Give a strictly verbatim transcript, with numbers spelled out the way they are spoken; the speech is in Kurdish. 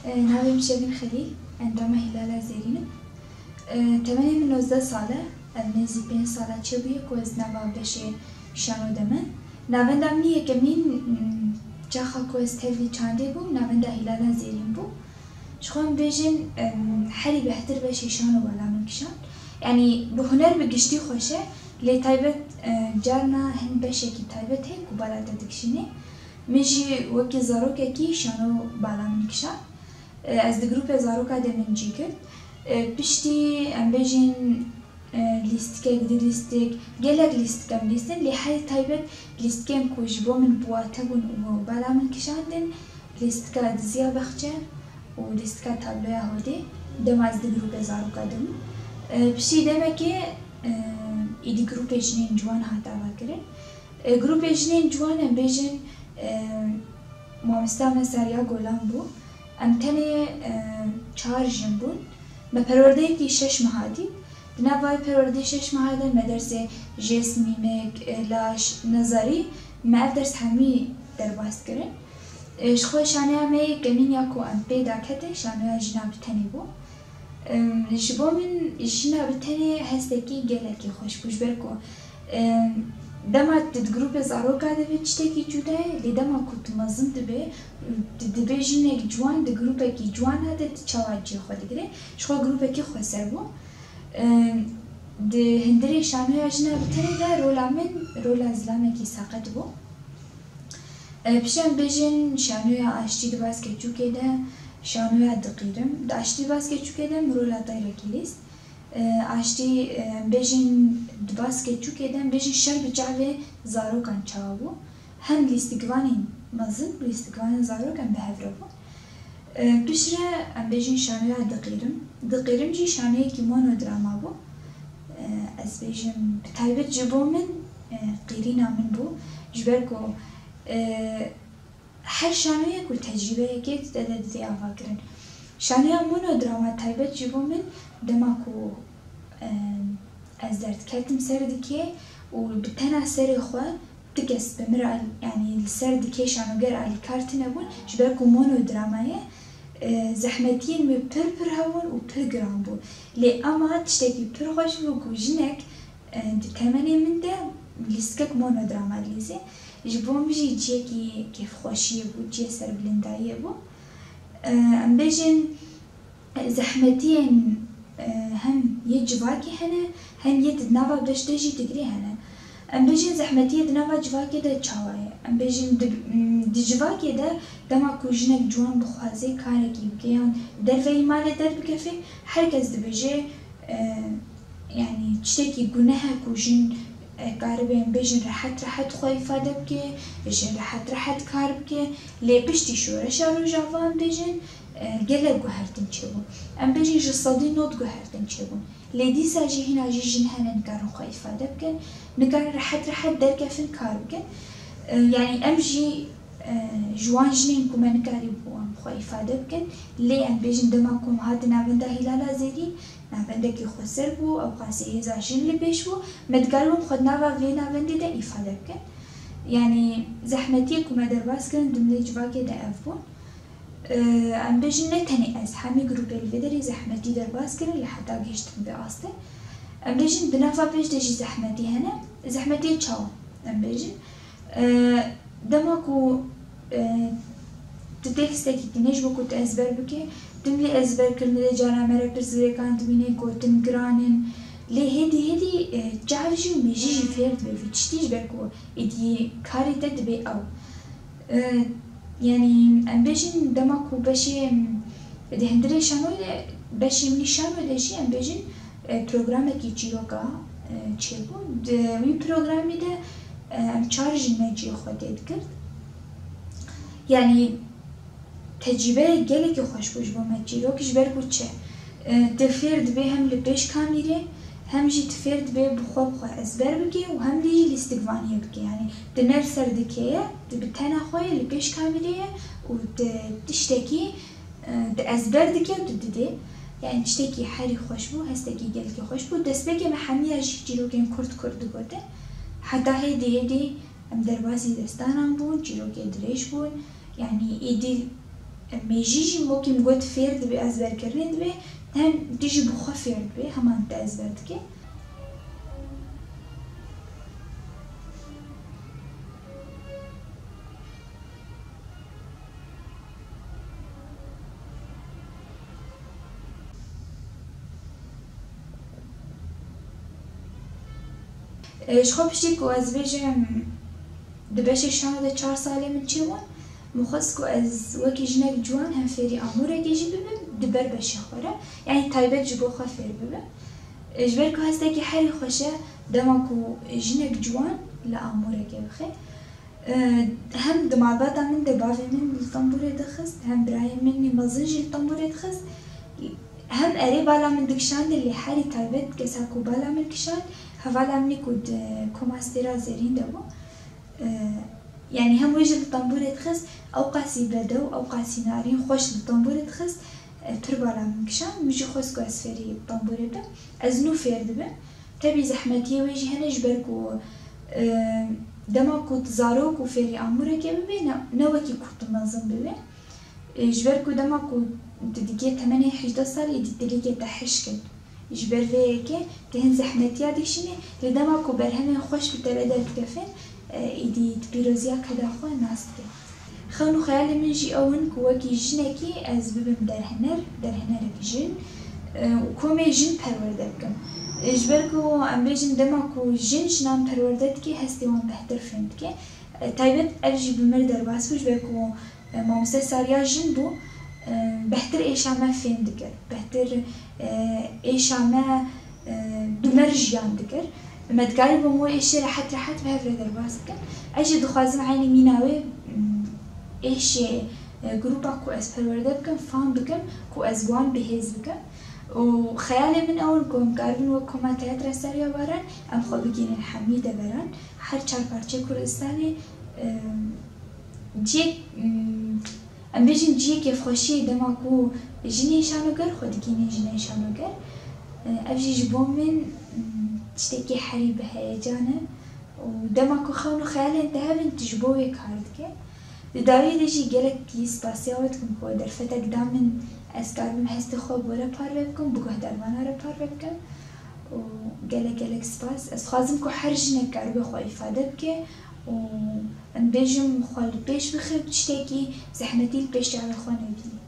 E, Navê min Şevîn Xelîl, endama Hîlala Zêrîn im. E, Temenê min nozdeh sal e, ev nêzî pênc sala çêbûye ku ez nava beşê şano de me. Navenda min yekemîn, m, çaxa ku ez tevlî çandê bûm, navenda Hîlala Zêrîn bû. Ji xwe em bêjin, em, herî bêhtir beşê şano bala min kişand. Yanî bi huner bi giştî xweş e, lê taybet, e, carna hin beşekî taybet heye ku bala te dikişînê. Min jî wekî zarokekî şano bala min kişand. E, ez di grûpê zaroka de min cî girt. E, piştî em bêjin, e, lîstikek, du lîstik, gelek lîstik em lîstin, lê herî taybet lîstikên ku ji bo min bi wate bûn û bala min kişandin, lîstika Diziya Bexçe û lîstika Tabloya Hodê, dema ez di grûpê zaroka de bûm. E, piştî demekê, e, êdî grûpê jinên ciwan hat avakirin. E, grûpê jinên ciwan em bêjin, e, mamosta me Serya Golan bû. Em tenê, e, çar jin bûn. Me perwerdeyekî şeş meha dît. Di nav vay perwerdeyê şeş meha de me dersê jest, mîmik, e, laş, nezarî, me ev ders hemî derbas kirin. E, ji xwe şaneya me yekemîn ya ku em pê daketin, şanoya Jina bi tenê bû. Em, ji bo min jina bi tenê hestekî gelekî xweş bû, ji ber ku, em, dema tu di grûpê zaroka de bî tiştekî cuda ye, lê dema ku tu mezin dibê, tu dibê jinek ciwan di grûpekî ciwana de tu çawa cihê xwe digirê? Ji xwe grûpekî xweser bû. Em, di hundirê şanoya Jina bi tenê de rola min, rola zilamekî seqet bû. E, piştre em bêjin şanoya Aştî di Baz Keçûkê de, şanoya Diqîrim. Di Aştî Baz Keçûkê de min rola teyrekî lîst. E, Aştî, e, em bêjin di Baz Keçûkê de, em bêjin şer bi çavê zarokan çawa bû. Hem lîstikvanên mezin, lîstikvanên zarok em bi hev re bûn. E, piştre em bêjin şanoya Diqîrim. Diqîrim jî şanoyekî monodrama bû. E, ez bêjim, bi taybet ji bo min, e, qîrîna min bû. Ji ber ku, e, her şanoyek û tecrîbeyekê tu te de divê avakirin. Şanoya monodrama taybet ji bo min, dema ku, e, ez derdiketim ser dikê û bi tena serê xwe, ti kes bi min re al-, yanî li ser dikê şanoger alîkar tune bûn, ji ber ku monodrama ye, e, zehmetiyên wê pir pir hebûn û pir giran bû. Lê ema tiştekî pir xweş bû ku jinek, e, di temenê min de lîstikek monodrama dilîzê. Ji bo min jî ciyekî kêfxweşiyê bû, ciyê serbilindayiyê bû. E, em bêjin, zehmetiyên, e, hem yê civakê hene, hem yê di nava beş de jî digirê hene. Em bêjin zehmetiyê di nava civakê de çawa ye? Em bêjin di, m, di civakê de dema ku jinek ciwan bixwaze karekî bike yan derveyî malê derbikeve, her kes dibêje, e, yanî tiştekî guneh e ku jin, e, karibe em bêjin rehet rehet xwe îfade bike, jin rehet rehet kar bike. Lê piştî şoreşa Rojava em bêjin, e, gelek guhertin çêbûn. Em bêjin ji sedî nod guhertin çêbûn. Lê dîsa jî hîna jî jin hene nikarin xwe îfade bikin, nikarin rehet rehet derkefin kar bikin. E, yanî em jî, e, ji wan jinên ku me nikarîbû em xwe îfade bikin. Lê em bêjin dema ku em hatin navenda Hîlala Zêrîn, navendekî xweser bû, ew qasî hêza jin li pêş bû, me dikaribûn xwe di nava vê navendê de îfade bikin. Yanî zehmetiyê ku me derbas kirin di milê civakê de ev bûn. Em bêjin ne tenê ez, hemî grûpê li vê derê zehmetî derbas kirin, li heta gihiştin vê astê. Em bêjin di nava pêş de jî zehmetî hene. Zehmetiyê çawa? Em bêjin, e, dema ku, e, tu têkstekî tune ji bo ku tu ezber bike, tu milê ezberkirinê de cara me re pir zirêkan dibîne, gotin giran in. Lê hêdî hêdî, e, çav jî û mêjî jî fêr dibe vî tiştî, ji ber ku êdî karê te dibe ew. E, yanî em bêjin dema ku beşê, em, di hundirê şanoyê de, beşê min î şanoyê de jî em bêjin, e, programekî çîroka, e, çêbû. Di wî programî de, e, em çar jin me cihê xwe tê digirt. Yanî tecrîbeyek gelekî xweş bû ji bo me çîrok, ji ber ku çi? E, tu fêr dibê hem li pêş kamîrê, hem jî tu fêr dibê bi xwe bi xwe ezber bike û hem jî lîstikvaniyê bike. Yanî tu ne li ser dikê ye, tu bi tena xwe yê li pêş kamîrê ye û tu tiştekî, e, tu ezber dike û tu didê. Yanî tiştekî herî xweş bû, hestekî gelekî xweş bû. Destpêkê me hemiya jî çîrokên kurt kurt digotin. Heta hêdî hêdî em derbasî destanan bûn, çîrokê dirêj bûn. Yanî êdî Mêjî jî wekî min got fêr dibe, ezberkirinê dibe, hem tu jî bi xwe fêr dibe, heman tu ezber dike. E, ji xwe piştî ku ez bêjim, di beşê şano de çar salê min çêbûn, min xwest ku ez wekî jinek ciwan hem fêrî amûrekê jî bibim, di ber beşê xwe re, yanî taybet ji bo xwe fêr bibim. E, ji ber ku hestekî herî xweş e, dema ku jinek ciwan li amûrekê bixe. E, hem di malbata min de bavê min li tembûrê dixist, hem birayê min ê mezin jî li tembûrê dixist. Hem erê bala min dikişandin, lê herî taybet kesa ku bala min kişand, hevala min ê ku di koma stêra zêrîn de bû. E, yanî hem wê jî li tembûrê dixist, ew qasî bedew, ew qasî narîn xweş li tembûrê dixist, e, pir bala min kişand. Min jî xwest ku ez fêrî tembûrê bim. Ez nû fêr dibim. Tevî zehmetiyê wê jî hene, ji ber ku, e, dema ku tu zarok û fêrî amûrekê bibê, ne, ne wekî ku tu mezin bibê. E, ji ber ku dema ku tu digê temenê hejdeh salî, êdî dilîkê te hişk e. Ji ber vê yekê tu hin zehmetiya dikişînî, lê dema ku berhemên xweş bi te re derdikevin, e, êdî tu pîroziya keda xwe nas dike. Xewn û xeyalê min jî ew in ku wekî jinekî ez bibim derhêner, derhênerek jin, e, û komê jin perwerde bikim. E, ji ber ku em bêjin dema ku jin jinan perwerde dike, hestê wan behtir fêm dike. E, taybet ev jî bi min re derbas bû, ji ber ku, e, mamoste Sariya jin bû, e, behtir êşa me fêm dikir. Behtir, e, êşa me, e, bi me re jiyan dikir. Me dikarîbûn wê êşê rehet rehet bi hev re derbas bikin. Ez jî dixwazim eynî mîna wê, m, êşê, e, grûpa ku ez perwerde bikim, fam bikim, ku ez wan bi hêz bikim. Û xeyalê min ew in ku em karibin wek koma Teatra Sariya Baran, em xwe bigihînin hemî deveran. Her çar parçeyê Kurdistanê, e, cihê, m, em bêjin cihê kêfxweşiyê dema ku jinên şanoger xwe digihînin jinên şanoger. E, ev jî ji bo min, m, tiştekî herî bi heyecan e û dema ku xewn û xeyalên te hebin, tu ji bo wê kar dike. Di dawiyê de jî gelekî spasiya we dikim ku we derfetek da min, ez karibim hestê xwe bi we re parve bikim, bi guhdarvana re parve bikim. Û gelek gelek spas. Ez dixwazim ku her jinek karibe xwe îfade bike û em bêjim xwe li pêş bixe û tiştekî zehmetî li pêş çavê xwe nebîne.